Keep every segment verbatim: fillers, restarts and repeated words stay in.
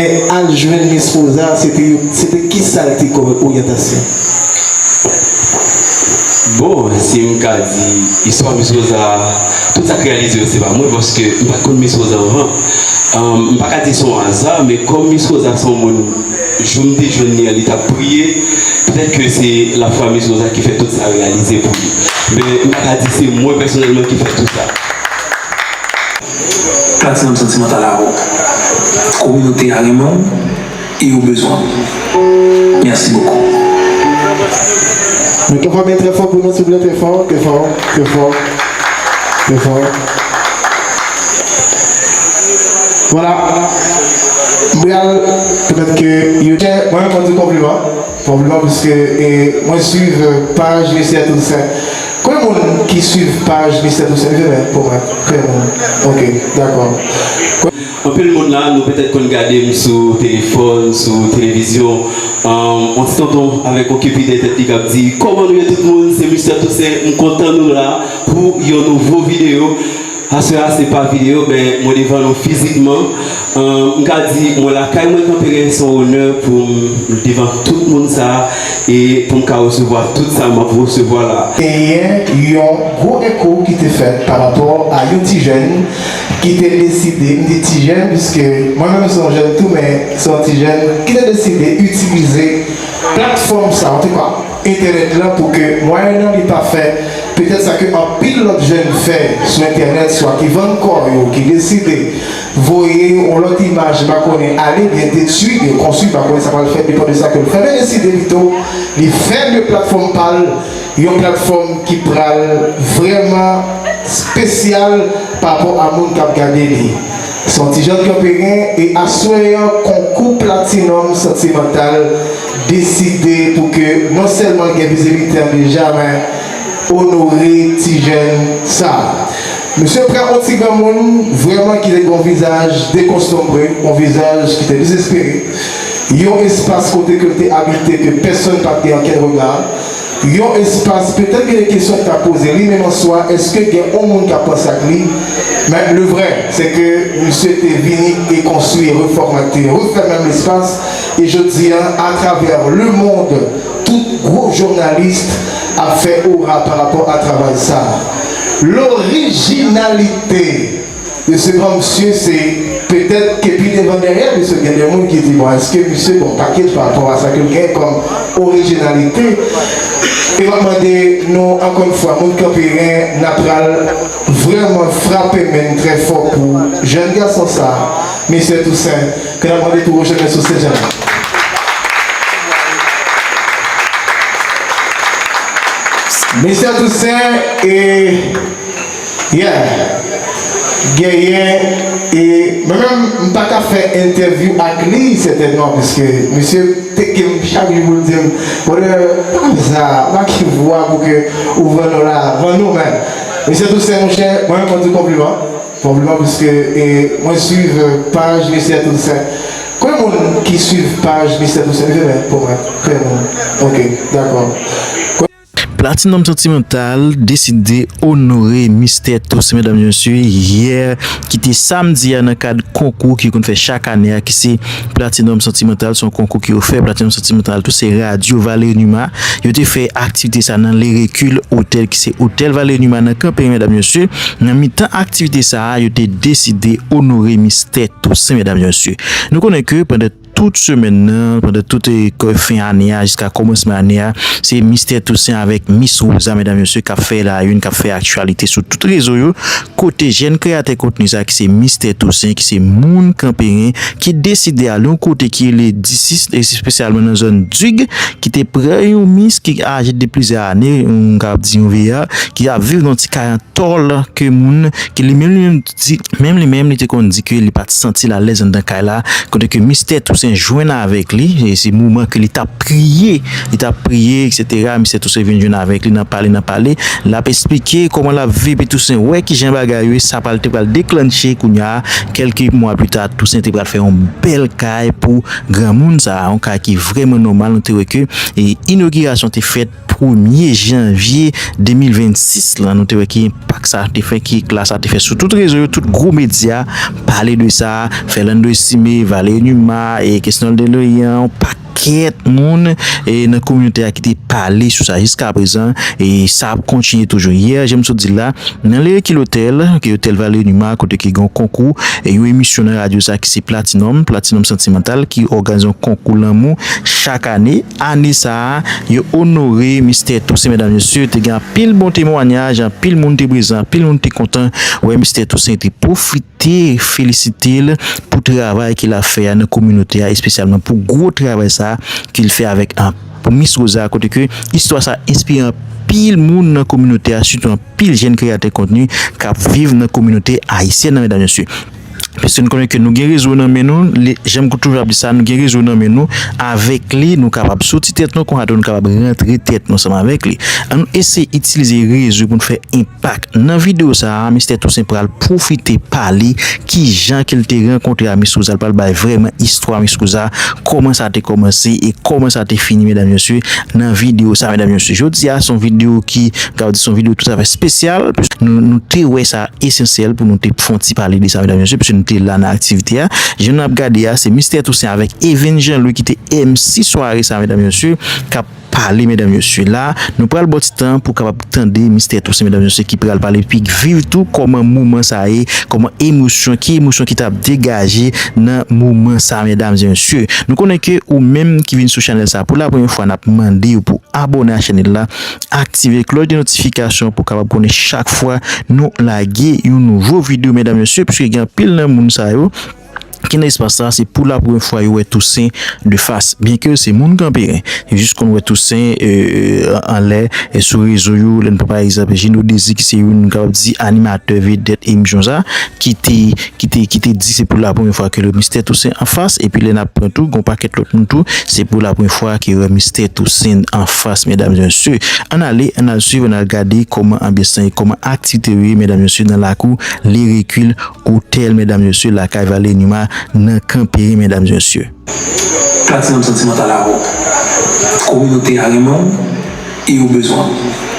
Al jwenn Miss Rosa, se te, se te kisa l te kòm oryantasyon? Bon, si m ka di istwa Miss Rosa, tout sa k reyalize yo se pa mwen, paske m pa t konn Miss Rosa anvan. Ahn, m pa ka di se yon aza, men kòm Miss Rosa se yon moun, jou m te jwenn li an, li t ap priye, petèt ke se lafwa Miss Rosa ki fè tout sa reyalize pou li. Men m pa ka di se mwen pèsonèlman ki fè tout sa. Platinum Santimantal a ou. Kominote a renmen w e yo bezwen w. Mèsi bokou. Nou kapab men trè fò pou nou, silvouplè, trè fò, trè fò, trè fò, trè fò. Vwala. M pral pèmèt ke yo. Mwen menm, mwen di konpliman. Konpliman, piske e, mwen swiv paj Mistè Toussaint. Konbyen moun ki swiv paj Mistè Toussaint? Leve men pou mwen. Konbyen moun? Ok, dakò. Anpil moun la, nou petèt konn gade m sou telefòn, sou televizyon. Ahn, yon ti tonton avèk yon kepi dèyè tèt li k ap di, kòman nou ye tout moun? Se Mistè Toussaint, m kontan nou la pou yon nouvo videyo. Aswè a se pa videyo, men mwen devan nou fizikman. Ahn, m ka di, mwen lakay mwen Kanperen, se yon onè pou m devan tout moun sa a e pou m ka resevwa tout sa m ap resevwa la. Genyen yon gwo eko ki te fèt pa rapò a yon ti jèn ki te deside, m di ti jèn, piske mwen menm se yon jèn tou, men se yon ti jèn ki te deside itilize platfòm sa, antouka entènèt lan, pou ke mwayennan li pa fè petèt sa ke anpil lòt jèn fè sou entènèt, swa ki vann kò yo, ki deside voye yon lòt imaj, m pa konnen, ale byen detwi, byen konstwi, m pa konnen sa pral fèt, depann de sa ke l fè, men deside pito li fè de platfòm pa l yon platfòm ki pral vrèman espesyal pa rapò a moun k ap gade li. Se yon ti jèn Kanperen e aswè an konkou Platinum Santimantal deside pou ke non sèlman l gen vizibilite an deja, men onore ti jèn sa a. Misye pran yon ti granmoun vrèman ki te gen yon vizaj dekonstonbre, yon vizaj ki te dezespere, yon espas kote ke l te abite ke pèsonn pa t gen okenn rega. Yon espas, petèt gen de kesyon ki ta poze li menm an swa, èske gen yon moun k ap panse ak li? Men le vrè, se ke misye te vini e konstwi, refòmate, refè menm espas, e jodi a, atravè lemonn, tout gwo jounalis ap fè ora pa rapò a travay sa a. Lorijinalite de se granmisye se petèt ke pi devan dèyè, piske gen de moun ki di, bon, èske misye gen yon pakèt pa rapò a sa ke l genyen kòm orijinalite? E m ap mande nou, ankò yon fwa, moun Kanperen, n ap pral vrèman frape men n trè fò pou jèn gason sa a, Mistè Toussaint, ke n ap mande pou rejwenn sou sèn la. Mistè Toussaint e Yeah. Genyen, e mwen menm, m pa ka fè entèvyou ak li, sètènman, piske misye teke m chak jou pou l di m, brother, pa ka fè sa, pa ki vwa pou ke ou vann nou la, vann nou, men. Mistè Toussaint, monchè, mwen menm, mwen di w konpliman. Konpliman, piske e, mwen swiv paj Mistè Toussaint. Konbyen moun ki swiv paj Mistè Toussaint? Leve men pou mwen. Konbyen moun? Ok, dakò. Platinum Santimantal deside onore Mistè Toussaint, medam e mesye, yè ki te samdi a, nan kad konkou ki yo konn fè chak ane a, ki se Platinum Santimantal. Se yon konkou ki ofè Platinum Santimantal tou, se Radyo Valerie Numa. Yo te fè aktivite sa nan Le Recul Hotel, ki se Otèl Valerie Numa nan Kanperen, medam e mesye. Nan mitan aktivite sa a, yo te deside onore Mistè Toussaint, medam e mesye. Nou konnen ke pandan tout semèn nan, pandan tout e, fen ane a, jiska kòmansman ane a, se Mistè Toussaint avèk Miss Rosa, medam e mesye, k ap fè la une, k ap fè aktyalite sou tout rezo yo, kote jèn kreyatè kontni sa ki se Mistè Toussaint, ki se moun Kanperen, ki deside al yon kote ki rele Disis, espesyalman nan zòn Dig, ki te pran yon Miss ki aje de plizyè ane, m ka di yon veya, ki ap viv nan ti kay an tòl ke moun, ke li menm, li menm di, menm li menm, li te konn di ke li pa t santi l alèz anndan kay la, kote ke Mistè Toussaint jwenn avèk li, e se moman ke li t ap priye, li t ap priye, etsetera. Mistè Toussaint vin jwenn avèk li nan pale, nan pale, l ap esplike kòman l ap viv, epi Toussaint wè kijan bagay yo ye, sa pral, te pral deklanche kounye a, kèlke mwa pita, Toussaint te pral fè yon bèl kay pou granmoun sa a, yon kay ki vrèman nòmal, nou te wè ke, e, inogirasyon te fèt, premye janvye de mil vennsis lan, nou te wè ki enpak sa te fè, ki ekla sa te fè sou tout rezo yo, tout gwo medya pale de sa, Ferlando Estimé, Valery Numa, e Kesnel Deloyan, yon pakèt moun e nan kominote a ki te pale sou sa jiska prezan, e sa ap kontinye toujou. Yè, jan m sot di l la, nan Lyrical Hotel, ki otèl Valery Numa, kote ki gen yon konkou, e yon emisyon nan radyo sa ki se Platinum, Platinum Santimantal, ki òganize yon konkou lanmou chak ane. Ane sa a, yo onore Mistè Toussaint, medam, mesye, te gen anpil bon temwayaj, anpil moun te prezan, anpil moun te kontan wè Mistè Toussaint, te pwofite felisite l pou travay ke l ap fè a nan kominote a, espesyalman pou gwo travay sa a ke l fè avèk, ah, pou Miss Rosa, kote ke istwa sa a enspire anpil moun nan kominote a, sitou anpil jèn kreyatè kontni k ap viv nan kominote ayisyèn nan, medam, mesye. Paske nou konnen ke nou gen rezo nan men nou, li, jan m toujou ap di sa, nou gen rezo nan men nou, avèk li, nou kapab soti tèt nou, konsa tou nou kapab rantre tèt nou ansanm avèk li. Ann nou eseye itilize rezo pou nou fè enpak. Nan videyo sa a, Mistè Toussaint pral pwofite pale kijan ke l te rankontre a Miss Rosa, l pral bay vrèman istwa Miss Rosa, kòman sa te kòmanse e kòman sa te fini, medam, mesye, nan videyo sa, medam, mesye. Jodi a, se yon videyo ki, m kapab di, se yon videyo toutafè espesyal, paske nou, nou te wè sa esansyèl pou nou te fè yon ti pale de sa, medam, mesye, paske nou te la nan aktivite a. Jan n ap gade a, se Mistè Toussaint avèk Even Jean Louis ki te M C sware sa, medam, mesye, k ap pale, medam, mesye. La, nou pral ba w ti tan pou w kapab tande Mistè Toussaint, medam, mesye, ki pral pale, epi viv tou kòman moman sa ye, kòman emosyon, ki emosyon ki t ap degaje nan moman sa, medam e mesye. Nou konnen ke ou menm ki vin sou chanèl sa pou la premyè fwa, n ap mande w pou abòne a chanèl la, aktive klòch de notifikasyon pou w kapab konnen chak fwa nou lage yon nouvo videyo, medam, mesye, piske gen anpil nan moun sa yo ki nan espas sa, se pou la premyè fwa yo wè Toussaint de fas. Byenke se moun Kanperen, yo jis konn wè Toussaint, euh, anlè, e sou rezo yo, lè n pran pa egzanp Gino Désir ki se youn, nou kapab di, animatè vedèt emisyon sa, ki te, ki te, ki te di se pou la premyè fwa ke le Mistè Toussaint anfas, epi lè n ap pran tou, gon pakèt lòt moun tou, se pou la premyè fwa ke yo wè Mistè Toussaint anfas, medam e mesye. Ann ale, ann al swiv, ann al gade kòman anbyans lan ye, kòman aktivite yo ye, medam e mesye, nan lakou Lyrical Hotel, medam e mesye, lakay Valery Numa, nan Kanperen, medam e mesye. Platinum Santimantal avè w. Kominote a renmen w e yo bezwen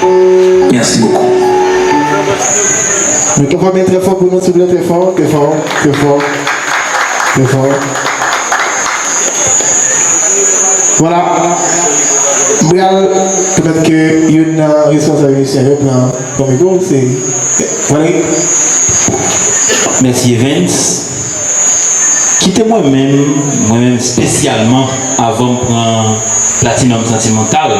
w. Merci beaucoup. Mete vwa men trè fò pou nou, silvouplè, trè fò, trè fò, trè fò, trè fò. Vwala. M pral pèmèt ke youn nan responsab emisyon yo pran, pran mikwo, se Valery. Mèsi, Evens. Kite mwen menm, mwen menm espesyalman, avan m pran Platinum Santimantal,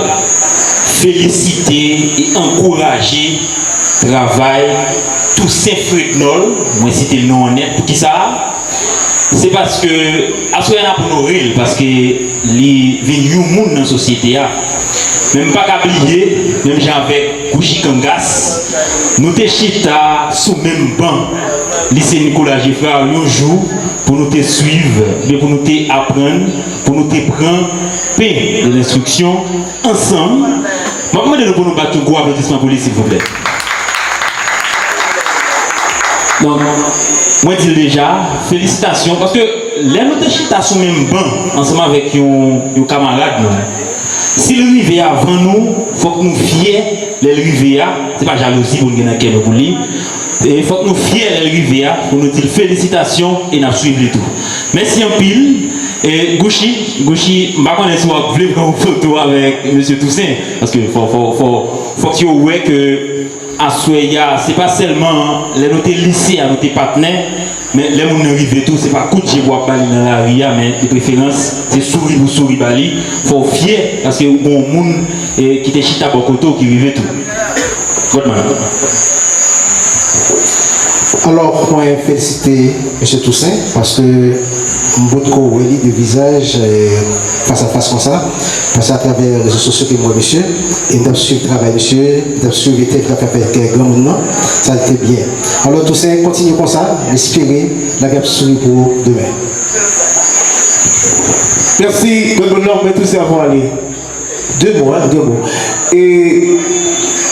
felisite e ankouraje travay Toussaint Frednol, mwen site non an nèt. Poukisa? Se paske aswè a n ap onore l, paske li vin yon moun nan sosyete a. Men m pa ka bliye, menm jan avèk Gucci Kangas, nou te chita sou menm ban lise Nicolas Geffrard yon jou pou nou te swiv, oubyen pou nou te aprann, pou nou te pran pen de lenstriksyon ansanm. M ap mande nou pou nou bat yon gwo aplodisman pou li, silvouplè. Donk, mwen di l deja, felisitasyon, paske lè nou te chita sou menm ban ansanm avèk yon, yon kamarad nou, si l rive avan nou, fòk nou fyè lè l rive a. Se pa jalouzi pou n gen nan kè nou pou li. E fòk nou fyè lè l rive a, pou nou di l felisitasyon e n ap swiv li tou. Mèsi anpil. E Gucci, Gucci, m pa konnen si w ap vle pran yon foto avèk mesye Toussaint, paske fò, fò, fò, fòk yo wè ke aswè a, se pa sèlman lè nou te lise a, nou te patnè, men lè moun nan rive tou, se pa kout je pou w ap ba li nan lari a, men de preferans, se souri pou souri ba li. Fò w fyè, paske ou gon moun, e, ki te chita bò kote w ki rive tou. Vòt mwen. Alò, mwen felisite mesye Toussaint, paske m potko wè li de vizaj, e, fas a fas konsa. Paske atravè rezo sosyo ke m wè misye, e m t ap swiv travay misye, m t ap swiv entèvyou l ap fè avèk, e, granmoun nan, sa te byen. Alò, Toussaint, kontinye konsa, m espere n ap gen souri pou ou demen. Mèsi, granmoun nan, mwen Toussaint avan ale. De mo, hein, de mo. E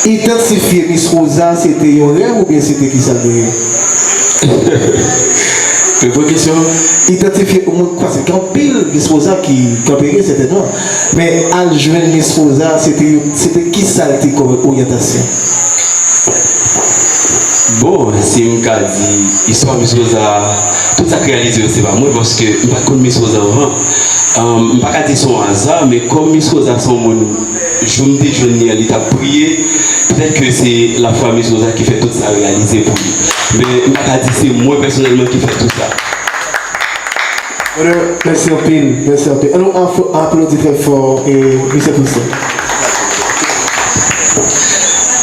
idantifye Miss Rosa, se te yon rèv oubyen se te kisa l te ye? Yon bon kesyon. Idantifye yon moun, paske gen anpil Miss Rosa ki kanpe, sètènman. Men al jwenn Miss Rosa, se te, se te ki sa l te kòm oryantasyon? Bon, si m ka di istwa Miss Rosa, tout sa k reyalize yo, se pa mwen, paske m pa t konn Miss Rosa anvan. Ahn, m pa ka di se yon aza, men kòm Miss Rosa se yon moun, jou m te jwenn li an, li t ap priye, petèt ke se lafwa Miss Rosa ki fè tout sa reyalize pou li. Men m pa ka di se mwen pèsonèlman ki fè tout sa. Mèsi anpil, mèsi anpil. Ann nou afo-, aplodi trè fò e misye Toussaint.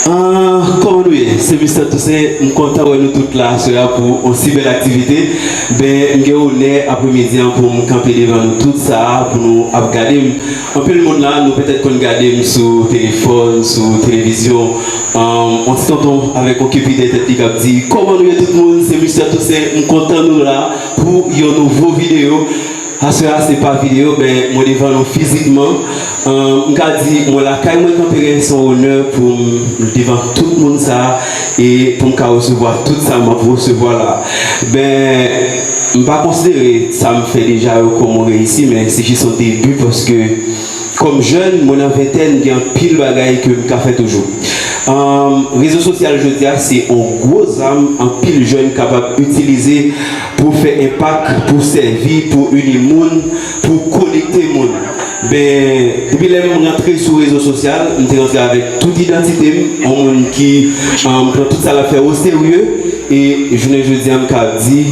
Ah, kòman nou ye? Se Mister Toussaint, m kontan wè nou tout la aswè a pou yon si bèl aktivite. Ben, m gen onè apremidi an pou m kanpe devan nou tout sa a, pou nou ap gade m. Anpil moun la, nou petèt konn gade m sou telefòn, sou televizyon. Ahn, yon ti tonton avèk yon kepi dèyè tèt li k ap di, "Kòman nou ye tout moun? Se Mister Toussaint, m kontan nou la pou yon nouvo videyo." Aswè a, se pa videyo, men mwen devan nou fizikman. Ahn, m ka di, mwen lakay mwen kanpe, se yon onè pou m devan tout moun sa a, e pou m ka resevwa tout sa m ap resevwa la. Ben, m pa konsidere sa m fè deja yo kòm yon reyisi, men se jis yon debi, paske kòm jèn, mwen nan ventèn, gen anpil bagay ke m ka fè toujou. Ahn, rezo sosyal jodi a, se yon gwo zam anpil jèn kapab itilize pou fè enpak, pou sèvi, pou ini moun, pou konekte moun. Ben, depi lè m rantre sou rezo sosyal, m te rantre avèk tout idantite m, yon moun ki, ahn, pran tout sa l ap fè oserye, e jounen jodi a, m ka di,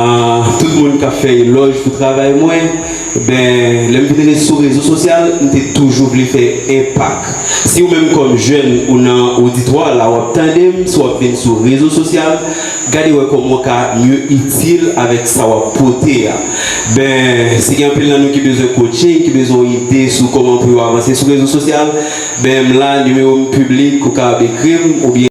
ahn, tout moun k ap fè elòj pou travay mwen, ben, lè m vin ret sou rezo sosyal, m te toujou vle fè enpak. Si ou menm kòm jèn ou nan oditwa la, w ap tande m, si w ap vin sou rezo sosyal, gade wè kòman w ka mye itil avèk sa w ap pote a. Ben, si gen anpil nan nou ki bezwen coaching, ki bezwen yon ide sou kòman pou yo avanse sou rezo sosyal, ben, m la, nimewo m piblik, ou kapab ekri m, oubyen